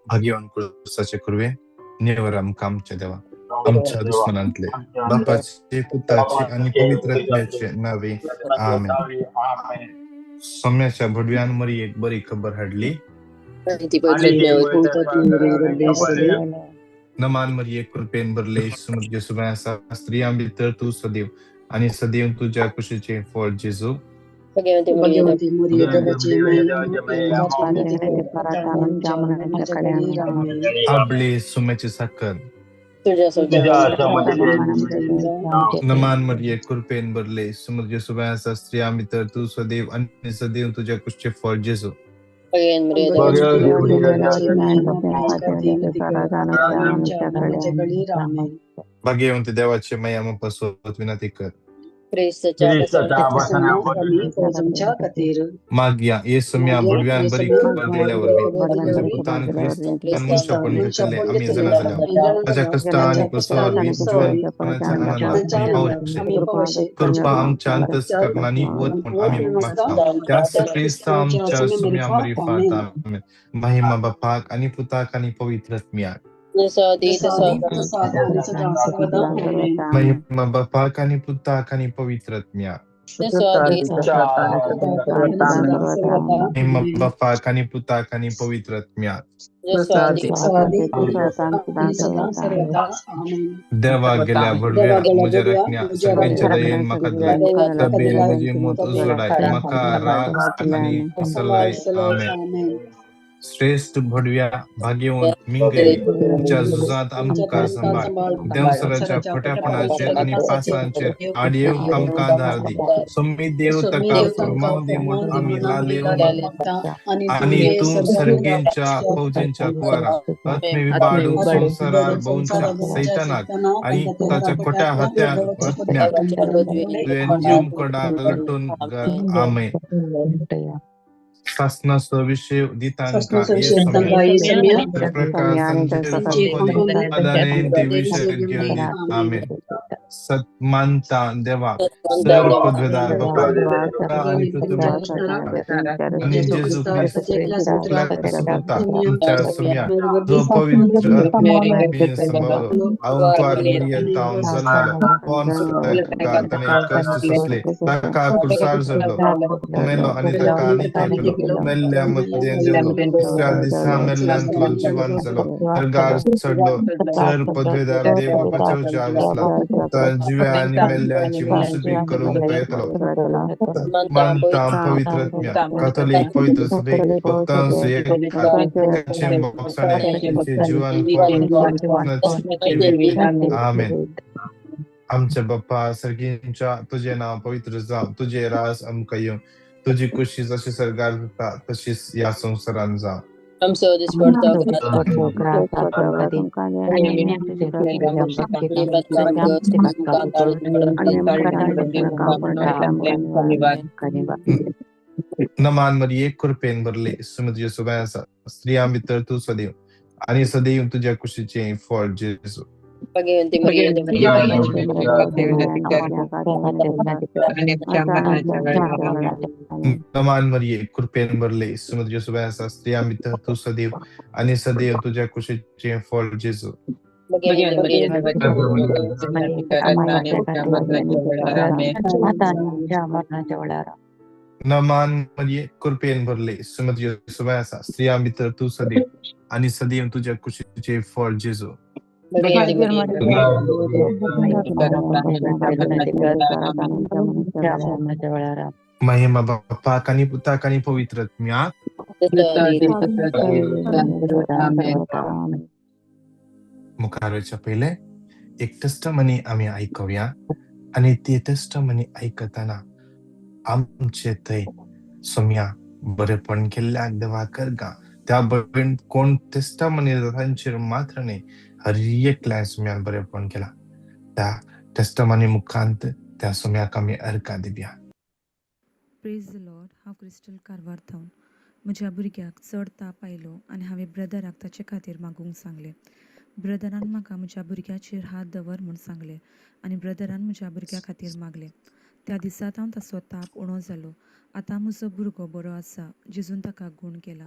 भाग्यवान कुळसाचे कुरवे, निवर आमकां आमच्या देवा, आमच्या दुस्मनांतले, बापाचे, पुताचे आनी पवित्र आत्म्याचे नावे, आमेन. सोम्याच्या भडव्यान मरियेक बरी खबर हाडली. नमान मरिये, कृपेन भरले, सुमद्य सुबाय आसा, स्त्रियां भितर तूं सदैव आनी सदैव तुज्या कुशीचें फळ जेजू. आबळे सुम्याची साखर. नमान मरिये, कृपेन भरले, सुमद्य सुबाय आसा, स्त्रियां भितर तूं सदैव आनी सदैव तुज्या कुशीचें फळ जेजू. भाग्यवंत देवाचे माया पासत विनंती कर. मागया येसम्या भडव्यान बरी खबर दिल्ल्या वरवीं तुज्या पुतान क्रिस्तान मनशापण घेतिल्लें आमी जाणा जाल्या. ताच्या कश्टां आनी क्रुसा वरवीं जिवनपणाच्या आनंदाक आमी पावशे. कृपा आमच्या अंतस्करणांनी वत म्हूण आमी मागता त्याच क्रिस्ता आमच्या सुम्या मरिफात. आमेन. महिमा बापाक आनी पुताक आनी पवित्र आत्म्याक. महिमा बापाक आनी पुताक आनी पवित्र आत्म्याक. महिमा बापाक आनी पुताक आनी पवित्र आत्म्याक. देवा गेल्या भडव्या म्हज्या राखण्या सर्गेच्या दयेन म्हाका दिलाय, तबेन म्हजी मत उजवाडाय, म्हाका राग आनी सलाय. आमेन. श्रेश्ठ भडव्या भाग्यवंत मिंगेली, तुमच्या झुजांत आमकां सांबाळ. देंवसराच्या खोट्यापणाचेर आनी पासांचेर आड येवंक आमकां आदार दी. सोमी देव ताका फुरमाव दी म्हूण आमी लालेवन मागता. आनी तूं सर्गेंच्या फौजेंच्या कुवारा आत्मे विबाडून संवसारार भोंवच्या सैतानाक आनी ताच्या खोट्या हत्या आत्म्याक तुवें यमकडा लटून घाल. आमेन. सासणाचो विशय दितांका येसम्या प्रकाशांचेर आदाने ते विशय घेवन दी. आमेन. सत मानता देवा, सर पदवेदार बापा आनी पृथ्वी आनी जेजू क्रिस्त पुता आमच्या सुम्या, जो पवित्र आत्म्यान संभावलो, अवंकार मरियेंत जल्मालो, पोन्स ताणें कश्ट सोंसले, ताका क्रुसार चडलो, मेलो आनी ताका आनी केलो, मेल्ल्या मदें देंवलो, तिसऱ्या दिसा मेल्ल्यांतलो जिवन जालो, सर्गार चडलो, सर पदवेदार देव बापाच्या उजव्या बसला, जिव्या आनी मेल्ल्यांची मुसबी करूंक तो येतलो. मानता पवित्र आत्म्या, काथोलीक पवित्र सभेक, भक्तांचो एकाचें बोगसाणें जिवन. आमेन. आमच्या बाप्पा सर्गींच्या, तुजें नांव पवित्र जावं, तुजें राज आमकां येवं, तुजी कुशी जशी सर्गार जाता तशीच ह्या संवसारांत जावं. आमचो दिसपडतो नमान मरिये, कृपेन भरले, सुमद्य सुबाय आसा, स्त्रियां भितर तूं सदैव आनी सदैव तुज्या कुशीचें फळ जेजू. नमान मरिये, कृपेन भरले, सुमद्य सुबाय आसा, स्त्रियां भितर तूं सदैव आनी सदैव तुज्या कुशीचें फळ जेजू. नमान मरिये, कृपेन भरले, सुमद्य सुबाय आसा, स्त्रियां भितर तूं सदैव आनी सदैव तुज्या कुशीचें फळ जेजू. महिमा बापाक आनी पुताक आनी पवित्र आत्म्याक. मुखार वयच्या पयलें एक टेस्टमनी आमी आयकुया आनी ती टेस्टमनी आयकतना आमचे थंय सोम्या बरेपण केल्ल्याक देवा करगा. त्या भयण कोण टेस्टमनी तांचेर मात्र न्ही, हर एकल्या सोम्यान बरेपण केला. त्या टेस्टमनी मुखांत त्या सोम्याक आमी अर्गां दिवया. प्रेज the Lord. हांव क्रिस्टल कारवार थावन. म्हज्या भुरग्याक चड ताप आयलो आनी हांवें ब्रदराक ताचे खातीर मागूंक सांगलें. ब्रदरान म्हाका म्हज्या भुरग्याचेर हात दवर म्हूण सांगलें आनी ब्रदरान म्हज्या भुरग्या खातीर मागलें. त्या दिसा थावन ताचो ताप उणो जालो. आतां म्हजो भुरगो बरो आसा. जेजून ताका गूण केला.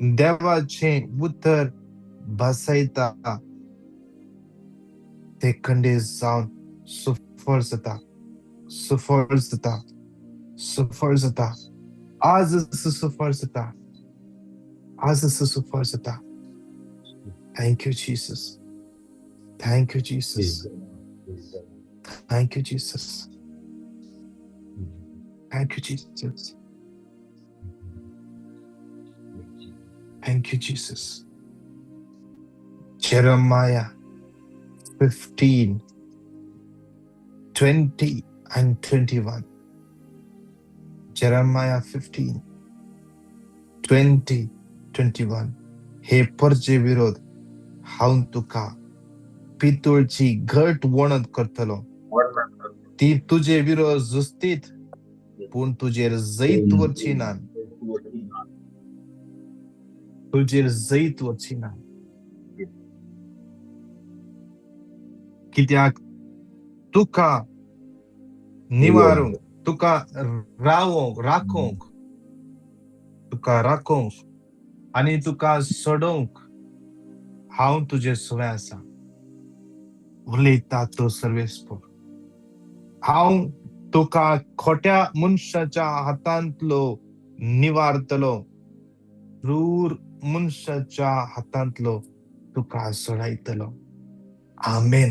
देवाचें उतर बसयता ते खंडे जावन सुफळ जाता, सुफळ जाता, सुफळ जाता. आज सुफळ जाता, आज सुफळ जाता. Thank you Jesus, thank you Jesus, thank you Jesus, thank you Jesus, thank you Jesus. Jeremiah 15:20 and 21. Jeremiah 15:20 21. हे परजे विरोध हांव तुका पितूळची घट वणत करतलो, ती तुजे विरोध झुजतीत पूण तुजेर जैत वरची ना, तुजेर जैत वरची ना. कित्याक तुका निवारूंक, तुका रावोंक, राखोंक, तुका राखोंक आनी तुका सोडोवंक हांव तुजे सुवें आसा. उलयता तो सर्वेस्पर. हांव तुका खोट्या मनशाच्या हातांतलो निवारतलो, क्रूर मनशाच्या हातांतलो तुका सोडायतलो. आमेन,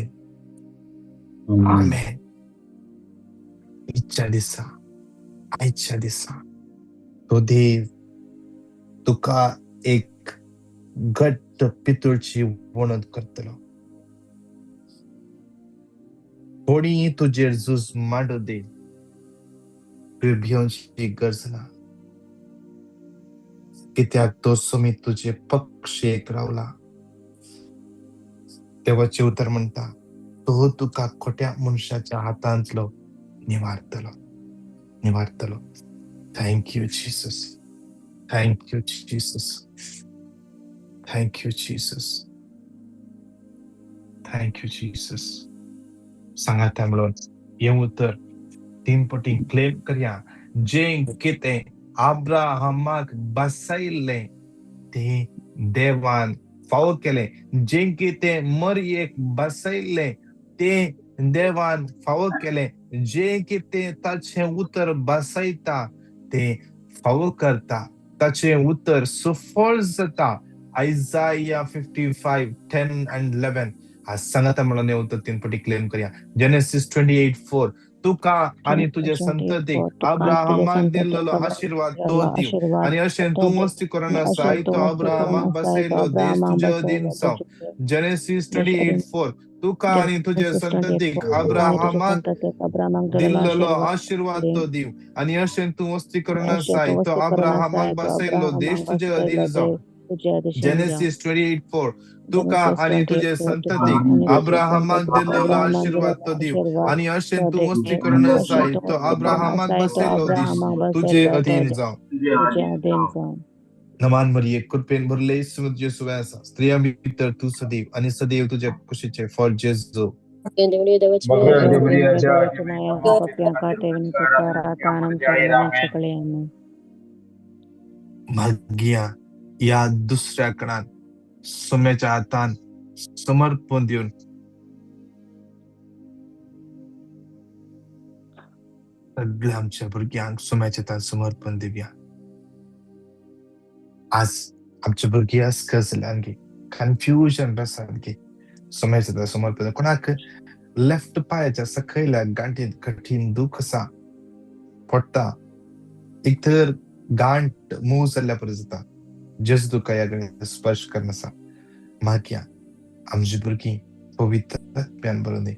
आमेन. इच्छा दिसा, आयच्या दिसा तो देव तुका एक घट्ट पितूळची वणत करतलो. कोणीय तुजेर झूज मांडू दी, तुवें भियोवची गरज ना, कित्याक तो सोमी तुजे पक्षेक रावला. देवाचें उतर म्हणटा, तो तुका खोट्या मनशाच्या हातांतलो निवारतलो, निवारतलो. Thank you Jesus, thank you Jesus, thank you Jesus, thank you Jesus. सांगाता म्हणून हें उतर तीन पटी क्लेम करया. जें कितें अब्राहमाक बसयल्लें तें देवान फावो केलें, जें कितें मरयेक बसयल्लें तें देवान फावो केलें, जें कितें ताचें उतर बसयता तें फावो करता, ताचें उतर सुफळ जाता. आयजाया 55:10 and 11. आज सांगाता म्हणून हें उतर तीन पटी क्लेम करया. जेनेसिस 28:4. तुका आनी तुजे संततीक अब्राहमाक दिल्लो आशिर्वाद तो दिव, आनी अशें तूं वस्ती करून आसाय तो अब्राहमाक बसयलो देश तुजे अधीन जावं. जेनेसिस 28:4. तुका आनी तुजे संततीक अब्राहमाक दिल्लो आशिर्वाद तो दिव, आनी अशें तूं वस्ती करून आसाय तो अब्राहमाक बसयलो देश तुजे अधीन जावं. जेनेसिस 28:4. तुका आनी तुजे संततीक अब्राहमाक दिल्लो आशिर्वाद तो दिव, आनी अशें तूं वस्ती करून आसाय तो अब्राहमाक बसयलो देश तुजे अधीन जावं. नमान मरिये, कृपेन भरले, तुजे सुवें आसा, स्त्रियां भितर तूं सदैव आनी सदैव तुज्या कुशीचें फळ जेजू. मागया या दुसऱ्या कणान सोम्याच्या हातान समर्पण दिवन सगळ्या आमच्या भुरग्यांक सोम्याच्या हातान समर्पण दिवया. आज आमच्या भुरगीं अस्कस जाल्यान गे, कन्फ्युजन आसात गे, सोम्याच्या हातान समर्पण. कोणाक लेफ्ट पांयाच्या सकयल्या गांठीत कठीण दूख आसा, पडटा, एक तर गांठ मूव जाल्ल्या परी जाता. जेजू तुका ह्या घडये स्पर्श करून आसा. मागया आमची भुरगीं पवित्र आत्म्यान भरून दी.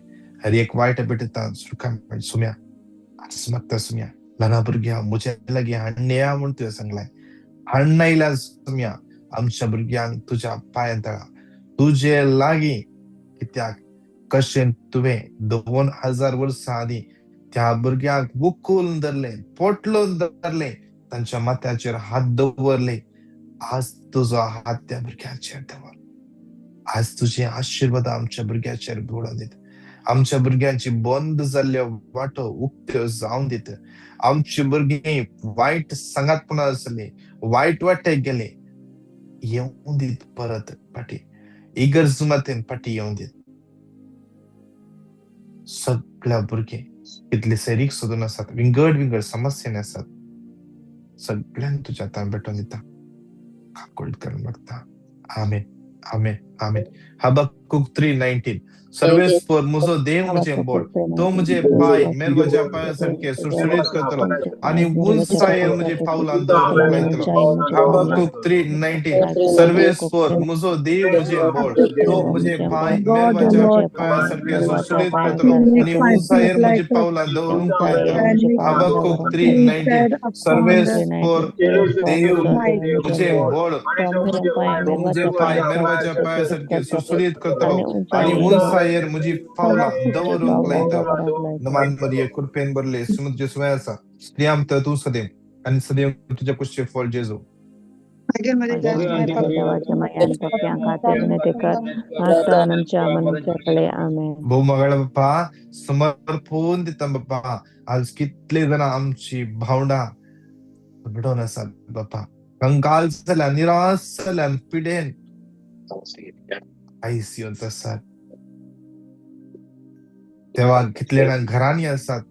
हर एक वायट भेटता सुखा सुम्या आज मागता सुम्या. ल्हाना भुरग्यां म्हज्या लागीं हाडया म्हूण तुवें सांगलें, हाडणायल्या सुम्या आमच्या भुरग्यांक तुज्या पांयां तळा तुजे लागीं. कित्याक कशें तुवें 2000 वर्सां आदीं त्या भुरग्यांक उखलून धरलें, पोटलून धरलें, तांच्या माथ्याचेर हात दवरले. आज तुजो हात त्या भुरग्याचेर दवर. आज तुजे आशिर्वाद आमच्या भुरग्याचेर घडोवन दित. आमच्या भुरग्यांची बंद जाल्ल्यो वाटो उक्त्यो जावन दित. आमची भुरगीं वायट सांगातपणा आसली, वायट वाटेक गेले, येवं दीत परत फाटी, इगर्ज मातेन फाटी येवं दीत. सगळ्या भुरगे कितले सैरीक सोदून आसात, विंगड विंगड समस्यांनी आसात, सगळ्यांक तुज्या हातान भेटोवन दिता, काकुळट करून मागता. आमेन, आमेन, आमेन. हबक्कुक 3:19. सर्वेस्पर मुजो देव मुझे बोल, तो मुझे पाय मेरवाच्या पांया सारखे सुरसुरीत करतलो आनी उंचायेर मुझे पावलां दवरूंक लायतलो. हबक्कुक 3:19. सर्वेस्पर मुजो देव मुझे बोल, तो मुझे पाय God, the मेरवाच्या Lord, पांया सारखे सुरसुरीत करतलो he आनी make my उंचायेर feet मुझे like a पावलां दवरूंक लायतलो. and make Habakkuk me 3:19. tread upon the सर्वेस्पर देव heights. मुझे बोल, तो मुझे पाय मेरवाच्या पांया सारखे सुरसुरीत करतलो आनी उंचायेर मुजी पावलां दवरूंक लायतलो. नमान मरिये, कृपेन भरले, सुमुद्र स्वय आसा, स्त्रियां तर तूं सदैव आनी सदैव तुज्या कुशीचें फळ जेजू. भोव मगाळ बाप्पा, समर्पून दिता बाप्पा. आज कितले जाणां आमची भावंडां घडोवन आसात बाप्पा, कंगाल जाल्या, निराश जाल्या, पिडेन आयसीयूंत आसात. तेव्हा कितले जाणां घरांनी आसात.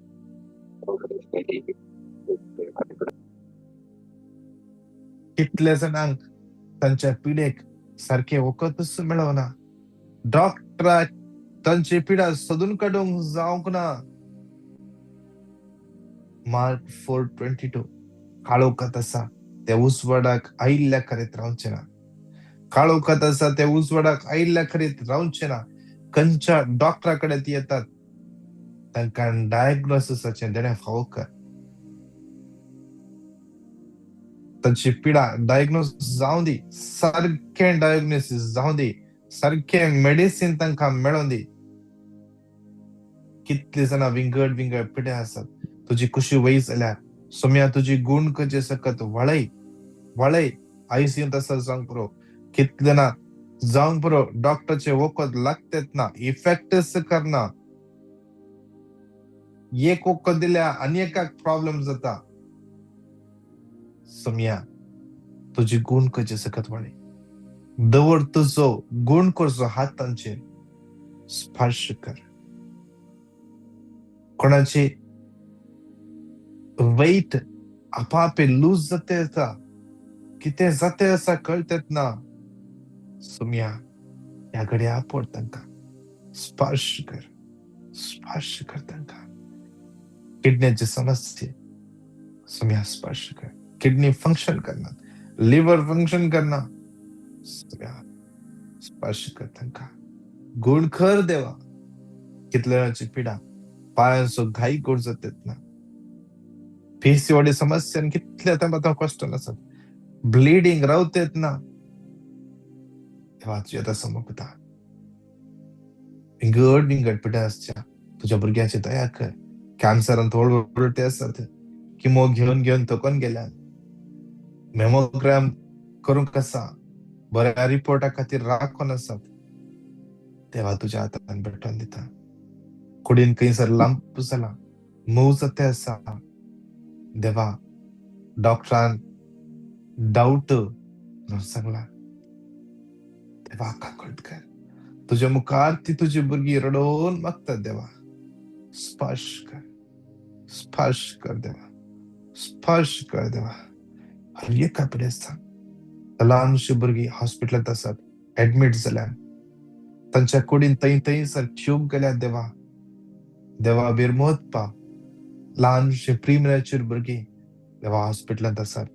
कितले जाणांक तांच्या पिडेक सारकें वखदच मेळना, डॉक्टराक तांची पिडा सोदून काडूंक जावंक ना. मार्क 4:22. काळोखात आसा ते उजवाडाक आयिल्ल्या करीत रावचें ना, काळोखात आसा ते उजवाडाक आयिल्ल्या करीत रावचें ना. खंयच्या डॉक्टरा कडेन ती येतात, तांकां डायग्नोसिसाचें देणें फावो कर. तांची पिडा डायग्नोस जावं दी, सारकें डायग्नोसीस जावं दी, सारकें मेडिसीन तांकां मेळों दी. कितली जाणां विंगड विंगड पिड्या आसात. तुजी कुशी वय जाल्यार सोम्या तुजी गुण करचे सकत वळय वळय. आयसीयूंत आसा जावंक पुरो, कितले जाणां जावंक पुरो, डॉक्टरचे वखद लागतेच ना, इफेक्टच करना. एक वखद दिल्यार आनी एकाक प्रॉब्लम जाता. सोम्या तुजी गुण करचे सकत वळय, दवर तुजो गुण करचो हात तांचेर, स्पर्श कर. कोणाची वेट आपापे लूज जाते आसा, कितें जाते आसा कळतेच ना. सोम्या ह्या घडये आपोड तांकां, स्पर्श कर, स्पर्श कर तांकां. किडनीची समस्या सोम्या स्पर्श कर. किडनी फंक्शन करना, लिव्हर फंक्शन करना, सोम्या स्पर्श कर तांकां. गुण कर देवा. कितल्या जाणांची पिडा पांयांचो घाई गोड जातात ना, पीसीओडी समस्या कितले आतां कश्ट आसात, ब्लिडींग रावतेत ना. देवा तुज्या आतां समर्पता. विंगड विंगड पिडा आसच्या तुज्या भुरग्यांची दया कर. कॅन्सरान व्हड आसात, किमो घेवन घेवन थकून गेल्यान, मेमोग्राम करूंक आसा, बऱ्या रिपोर्टा खातीर राखून आसात. देवा तुज्या हातान भेटोवन दिता. कुडीन खंयसर लांब जाला, मूव जाते आसा. देवा डॉक्टरान डावट म्हणून सांगला, देवा काकूळट कर. तुज्या मुखार ती तुजी भुरगीं रडोवन मागतात. देवा स्पर्श कर, स्पर्श कर देवा, स्पर्श कर देवा. हर एका पिडेस्तांक, ल्हानशी भुरगीं हॉस्पिटलांत आसात, एडमीट जाल्यान, तांच्या कुडीन थंय थंयसर ट्यूब गेल्यात. देवा देवा बिरमोत पाव. ल्हानशी प्रिमॅच्युअर भुरगीं देवा हॉस्पिटलांत आसात.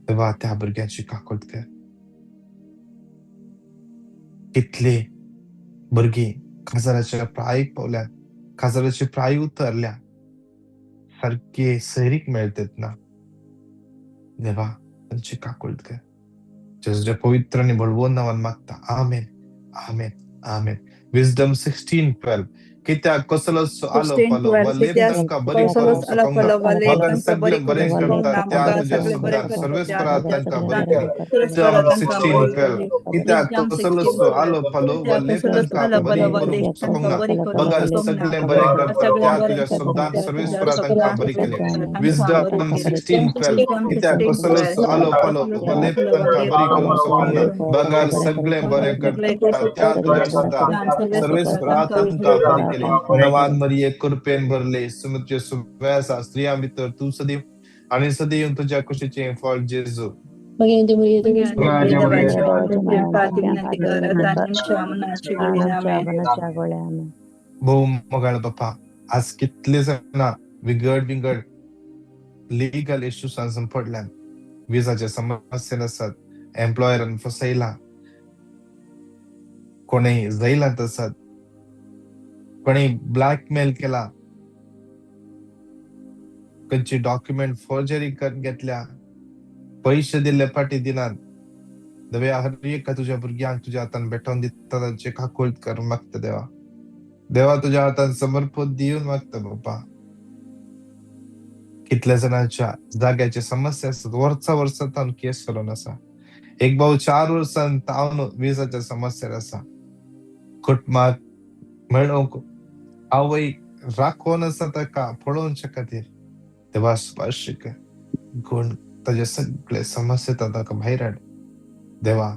देवा त्या भुरग्यांची काकूळट कर. कितली भुरगीं काजाराच्या प्रायेक पावल्यात, काजाराची प्राय उतरल्या, सारके सैरीक मेळतेत ना. देवा तांची काकूळट कर. जेजूच्या पवित्र आनी बळवंत नांवान मागता, आमेन, आमेन, आमेन. विजडम 16:12. कित्याक कसलोच आलो सिक्स्टीन पालो वा ट्वेल्व लेप कित्याक तांकां बरी कसलोच करूंक शकना आलापालो वा लेप बगर तांकां बरी सगळें करूंक बरें शकना करता त्या बगर तुज्या सगळें बरें शब्दान करता त्या सर्वेस्परा तुज्या तांकां बरी शब्दान केली. सर्वेस्परा Psalm तांकां बरी 16:12 केली. कित्याक Wisdom कसलोच 16:12 आलो पालो वा कित्याक लेप कसलोच तांकां आलापालो बरी वा करूंक लेप तांकां शकना बरी करूंक बगर शकना सगळें बरें बगर करता सगळें त्या बरें तुज्या करता शब्दान त्या तुज्या सर्वेस्परा तांकां शब्दान बरी केली. सर्वेस्परा तांकां बरी Wisdom केली. 16:12 Wisdom कित्याक कसलोच 16:12 आलो पालो कसलोच वा लेप आलापालो वा तांकां लेप बरी तांकां करूंक बरी शकना करूंक बगर शकना सगळें बगर बरें सगळें करता त्या करता तुज्या त्या शब्दान शब्दान सर्वेस्परा सर्वेस्परा तांकां तांकां बरी बरी केली. केली. नवान मरिये कृपेन भरले सुमचे सुवे आसा स्त्रियां भितर तूं सदीव आनी सदैव तुज्या कुशीचें फळ जेजू. भोव मोगाळ बापा, आज कितले जाणां विंगड विंगड लिगल इश्यूसान पडल्यान, विजाच्या समस्येन आसात, एम्प्लॉयरान फसयला, कोणेय जैलांत आसात, कोणी ब्लॅकमेल केला, खंयची डॉक्युमेंट फोर्जरी करून घेतल्या, पयशे दिल्ले फाटी दिनात. देवा, हर एका तुज्या भुरग्यांक तुज्या हातान भेटोवन दिता, तांचे काकूळट करून मागता देवा. देवा, तुज्या हातान समर्पण दिवन मागता बाबा. कितल्या जाणांच्या जाग्याची समस्या आसात, वर्सा वर्सां तावन केस चलोवन आसा. एक भाऊ 4 वर्सां तावन विजाच्या समस्येर आसा. कुटुंबाक मेळोवंक आवय राखोवन आसा ताका पळोवच्या खातीर. देवा, स्पर्श कर, गुण ताजे सगळे समस्या ताका भायर हाड. देवा,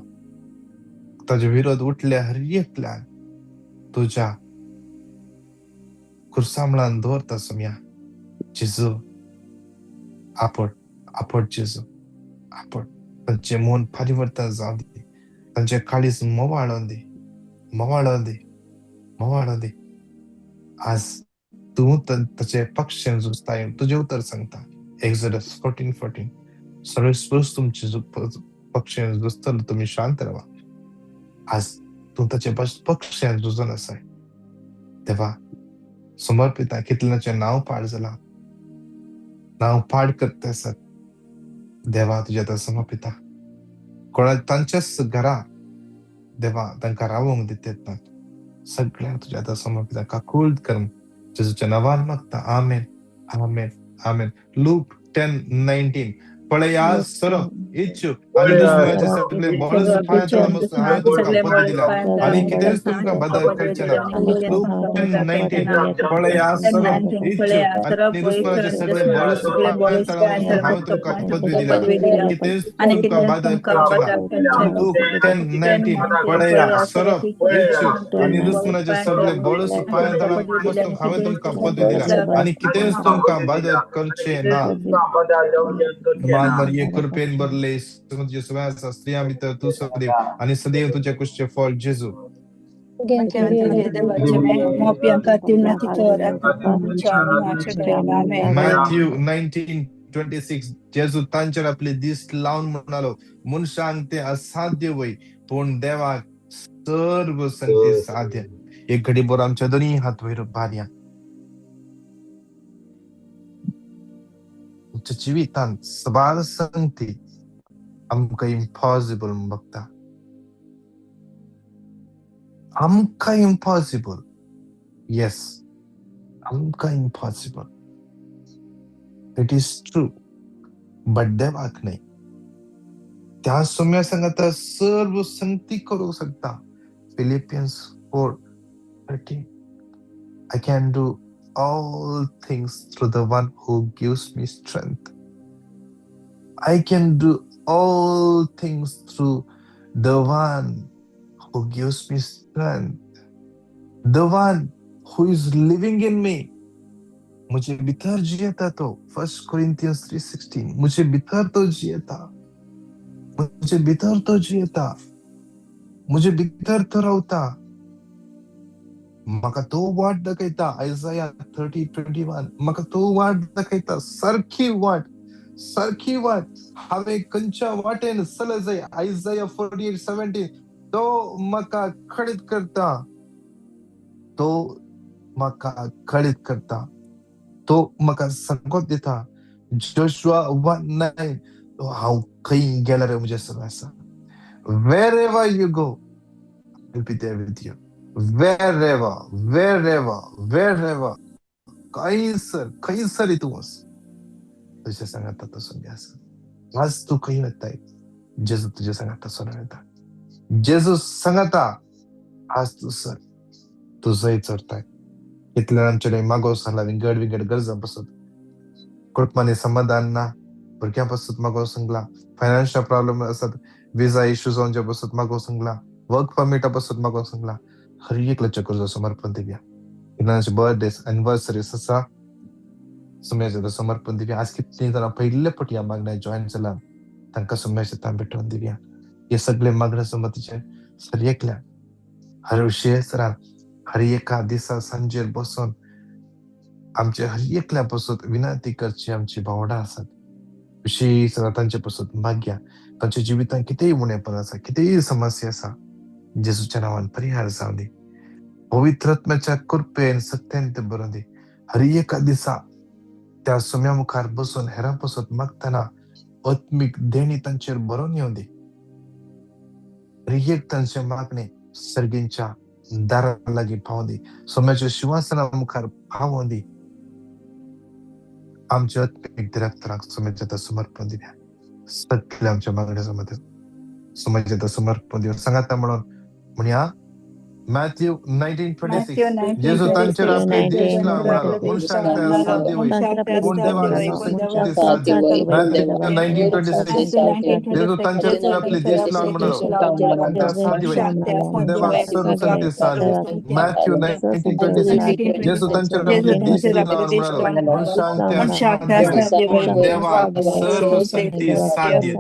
ताजे विरोध उठले हर एकल्यान तुज्या खुर्सामळान दवरता सोम्या. जेजू आपट, आपट जेजू आपट. तांचें मन परिवर्तन जावं दी, तांचें काळीज मोवाळोन दी, मोवाळोन दी, मोवाळोन दी. आज तूं ताचे पक्षेन झुजताय, तुजें उतर सांगता एक्सोडस 14:14, सर्वेस्पर तुमचे पक्षेन झुजतलो, तुमी शांत रावा. आज तूं ताचे पक्षेन झुजून आसाय. देवा, समर्पिता कितल्याचें नांव पाड जालां, नांव पाड करता आसात. देवा, तुज्या आतां समर्पिता कोणा तांच्याच घरा देवा तांकां रावोंक दितात ना. सगळ्यांक तुज्या आतां समर्पिता, काकूळट करून जेजूच्या नांवान मागता, आमेन, आमेन, आमेन. लूक 10:19 पळया सरप इच्छू आनी दुस्मनाचे सगळे बळच पांयां मस्त हांवें तुमकां पद दिला आनी कितेंच तुमकां बदल करचें ना. लूक 10:19 पळया सरप इच्छू आनी दुस्मनाचे सगळे बळच पांयां मस्त हांवें तुमकां पदवी दिल्या, कितेंच तुमकां बदल करचें ना. लूक 10:19 पळया सरप इच्छू आनी दुस्मनाचे सगळे बळच पांयां मस्त हांवें तुमकां पदवी दिल्या आनी कितेंच तुमकां बदल करचें ना. मान मरिये कृपेन भरले तुझे सवय आसा, स्त्रियां भितर तूं सदैव आनी सदैव तुज्या कुशीचें फळ जेजू. मॅथ्यू 19:26 जेजू तांचेर आपले दीस लावन म्हणालो, मनशांक तें असाध्य वय, पूण देवाक सर्व संगती साध्य. एक घडी भर आमच्या दोनी हात वयर बारया. आमच्या जिवितांत सबार संगती आमकां इम्पॉसिबल म्हूण बगता, आमकां इम्पॉसिबल, येस, आमकां impossible, it is true, but देवाक न्हय. त्या सोम्या सांगाता सर्व संगती करूंक शकता. Philippians 4:13, I can do all things through the one who gives me strength. I can do all things through the one who gives me strength, the one who is living in me. मुझे भीतर जियता तो 1 Corinthians 3:16, मुझे भीतर तो जियता, मुझे भीतर तो जियता, मुझे भीतर तो रावता, म्हाका तो वाट दाखयता. आयजाया 30:21, म्हाका तो वाट दाखयता, सारखी वाट, सारखी वाट, हांवें खंयच्या वाटेन चल जाय. आयजाया 48:17, तो म्हाका खडीत करता, तो म्हाका खडीत करता, तो म्हाका सांगोत दिता. जोशुआ 1:9, हांव खंय गेल्यार म्हजें सगळें आसा. Wherever you go, I will be there with you. Wherever, wherever, wherever, खंयसर खंयसर तूं वच, तुज्या सांगाता तो संगी आसा. आज तूं खंय वताय, जेजू तुज्या सांगाता चलोन वता. जेजू सांगाता आज तूं सर, तूं जंय चरताय. कितल्या आमचे मागो सांगला विंगड विंगड गरजां पासत, कुटुंबांनी समाधान ना, भुरग्यां पासत मागो सांगला, फायनान्शियल प्रॉब्लम आसात, विजा इश्यूज जावचे पासत मागो सांगला, वर्क परमिटा पासत मागो सांगला. हर एकल्याच्या गरजा समर्पण दिवया. कितल्यांचे बर्थडे एनिवर्सरीज आसा, सुम्याचे समर्पण दिवया. आज कितलीं जाणां पयले फावटी ह्या मागण्या जॉयन जाला, तांकां सुम्याचे तां भेटोवन दिवया. हे सगळे मागण्या समतीचे सर एकल्या हर विशेष हर एका दिसा सांजेर बसून आमचे हर एकल्या पासत विनंती करची आमची भावंडां आसात. विशेष तांचे पासत मागया, तांच्या जिवितांत कितेंय उणेपण आसा, कितेंय समस्या आसा, जेजूच्या नांवान परिहार जावं दी. पवित्र आत्म्याच्या कृपेन सत्यान ते बरोवन दी. हर एका दिसा त्या सुम्या मुखार बसून हेरां पासत मागतना आत्मीक देणी तांचेर बरोवन येवं दी. हर एक तांचे मागणे सर्गींच्या दारा लागीं पावों दी, सोम्याच्या शिंवासना मुखार पावों दी. आमच्या आत्मीक दिराक्तराक सोम्याच्या समर्पण दिवया. सगळे आमच्या मागण्या समज सोम्याच्या समर्पण दिवया. सांगाता म्हणून म्हणया मॅथ्यू 19:26, जेजू तांचेर आपले देश लावन म्हणालो, मनशांक ते असाध्य वय, पूण देवाक सर्व साध्य. मॅथ्यू 19:26, जेजू तांचेर आपले देश लावन म्हणालो, मनशांक ते असाध्य वय, पूण देवाक सर्व संगती साध्य. मॅथ्यू 19:26, जेजू तांचेर आपले देश लावन म्हणालो, मनशांक ते असाध्य वय, पूण देवाक सर्व संगती साध्य.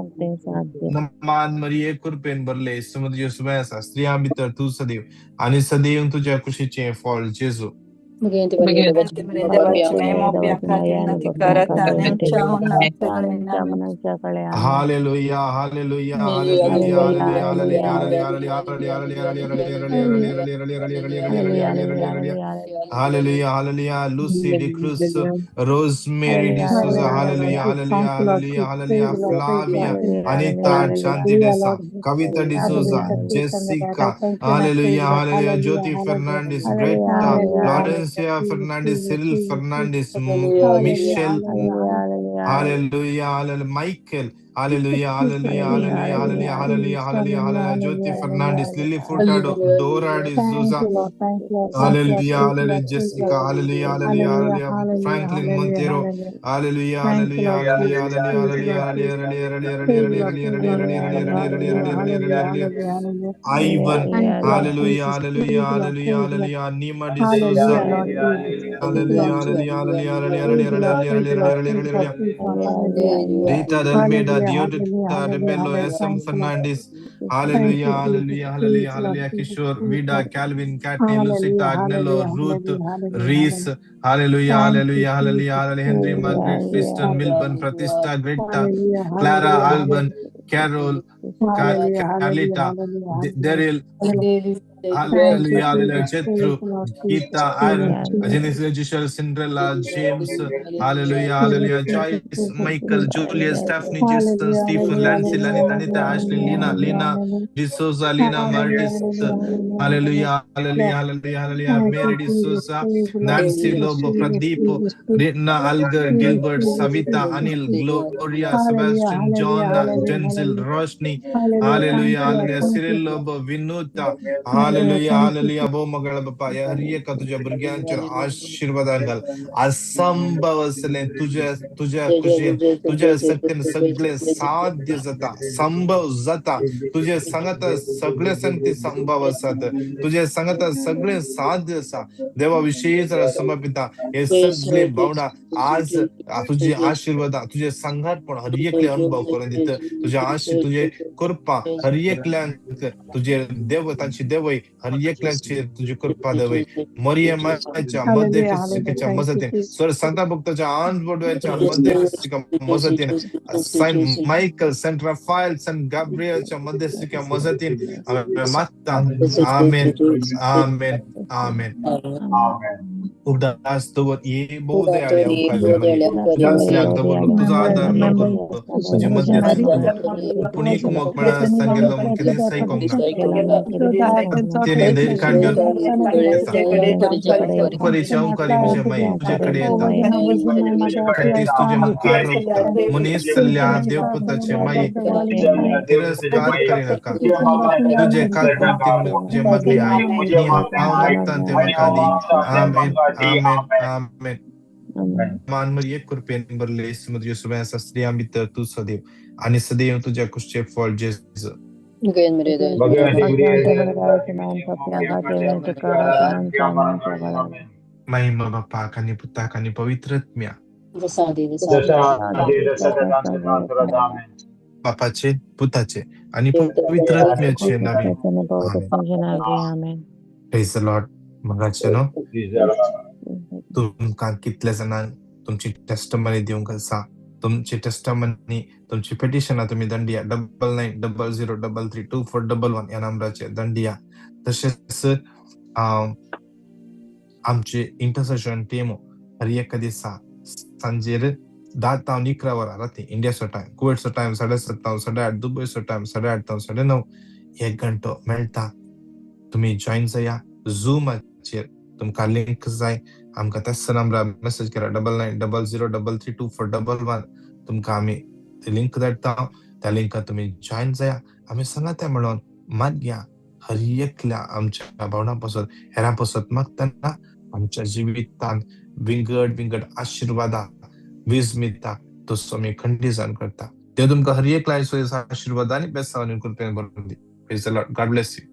मान मरिये कृपेन भरले, समुद्र सुबह आसा, स्त्रियां भितर तूं सदैव आनी सदैव तुज्या कुशीचें फळ जेजू. Hallelujah, hallelujah, hallelujah, hallelujah, hallelujah, hallelujah, hallelujah, hallelujah, hallelujah. Lucy D'Cruz, Rosemary D'Souza, hallelujah, hallelujah, hallelujah, hallelujah, Flavia, Anita Shanti Desa, Kavita D'Souza, Jessica, hallelujah, hallelujah, Jyoti Fernandez, Greta, Laurencia Fernandez, Cyril Fernandez, Michelle, hallelujah, hallelujah, Michael, hallelujah, hallelujah, hallelujah, hallelujah, hallelujah, hallelujah, hallelujah, Jyoti Fernandez, Lily Furtado, Dora D'Souza, hallelujah, hallelujah, Jessica, hallelujah, hallelujah, hallelujah, Franklin Montero, hallelujah, hallelujah, hallelujah, hallelujah, hallelujah, hallelujah, hallelujah, hallelujah, hallelujah, hallelujah, hallelujah, Ivan, hallelujah, hallelujah, hallelujah, hallelujah, Nima D'Souza, hallelujah, hallelujah, hallelujah, hallelujah, hallelujah, hallelujah, hallelujah, Rita Almeida, Diodita Rebello, S.M. Fernandez, hallelujah, hallelujah, hallelujah, hallelujah, Kishore, Vida, Calvin, Katney, Lucita, Agnello, Ruth, Reese, hallelujah, hallelujah, hallelujah, hallelujah, Henry, Margaret, Kristen, Milburn, Pratista, Greta, Clara, Alban, Carol, Carlita, Daryl, hallelujah, hallelujah, Jethro, Geeta, Aaron, Genesis, Giselle, Cinderella, James, hallelujah, hallelujah, Joyce, Michael, Julius, Stephanie, Jason, Stephen, Lancy, Lanita, Anita, Ashley, Lena, Lena, D'Souza, Lena, Martis, hallelujah, hallelujah, hallelujah, hallelujah, Mary D'Souza, Nancy Lobo, Pradeep, Ritna, Algar, Gilbert, Savita, Anil, Gloria, Sebastian, John, Denzel, Roshni, hallelujah, hallelujah, Cyril Lobo, Vinuta, hallelujah, hallelujah, भोमगळ बापा, हर एका तुझ्या भुरग्यांचेर आशीर्वादान घाल. असंभव आसलें तुज्या तुज्या कुशीन तुज्या शक्तीन सगळें साध्य जाता, संभव जाता. तुजे सांगाता सगळे संगती संभव आसात, तुजे सांगाता सगळें साध्य आसा. देवा विशेष समर्पिता हे सगळे भावना आज तुझे आशीर्वाद, तुझे सांगातपण हर एकले अनुभव करून दित. तुझे आशीर्वाद, तुझे कृपा हर एकल्यांक, तुझे देव तांची देवय हर एकल्यांचेर तुझी कृपा देवय. मरियमाच्या मध्यस्थीच्या मजतीन, स्वर संता भक्ताच्या आंजबोडव्याच्या मध्यस्थीच्या मजतीन, Saint Michael, Saint Raphael, Saint गाब्रियलच्या मध्यस्थीच्या मजतीन मागता. आमेन, आमेन, आमेन. आमेन. उगडास दवर ये भोव दयाळी उपकार मागीर उदासल्याक दवरलो तुजो आदार मागलो तुजी मध्यस्थ दवर पूण एक मोग मेळनासतना गेलो म्हूण कितेंच आयकोंक ना. तेणे धैर्य काड घेवन येता. उपकारीचे उपकारी म्हजे माये तुजे कडेन येता. तेच तुजे मुखार रावता. मनीस जाल्ल्या देवपुताचे माये तिरस्कार करिनाका. तुजे काकुळटेन म्हजें मागणें आयक आनी हांव मागतां तें म्हाका दी. आमेन, आमेन, आमेन. मान मरिये कृपेन भरले तुज्यो सुबें आसा स्त्रियां भितर तूं सदैव आनी सदैव तुज्या कुशीचें फळ जेजू. महिमा बापाक आनी पुताक आनी पवित्र आत्म्या. बापाचे, पुताचे आनी पवित्र आत्म्याचे नावे. आमेन. Praise the Lord. मोगाचे न्हू, तुमकां कितले जाणांक तुमची टेस्टमनी दिवंक आसा. तुमची टेस्टमनी, तुमची पिटिशनां तुमी दंडिया 9900332411 ह्या नंबराचेर दंडिया. तशेंच आमची इंटरसेशन टीम हर एका दिसा सांजेर 10 तावन 11 वरां राती इंडियाचो टायम, कुवेटचो टायम 7:30 तावन 8:30, दुबयचो टायम 8:30 तावन 9:30, एक घंटो मेळटा. तुमी जॉयन जाया झुमाचेर. तुमकां लिंक जाय, आमकां त्याच नंबरार मेसेज करा 9900332411. तुमकां आमी ती लिंक धाडटा, त्या लिंकार तुमी जॉयन जाया. आमी सांगात म्हणून मागया हर एकल्या आमच्या भावना पासत, हेरां पासत मागतना आमच्या जिवितान विंगड विंगड आशिर्वादा वीज मिळता, तसो आमी खंडीजान करता. देव तुमकां हर एकल्या आशिर्वाद आनी बेसांव आनी कृपेन भरून दी. Praise the Lord. God bless you.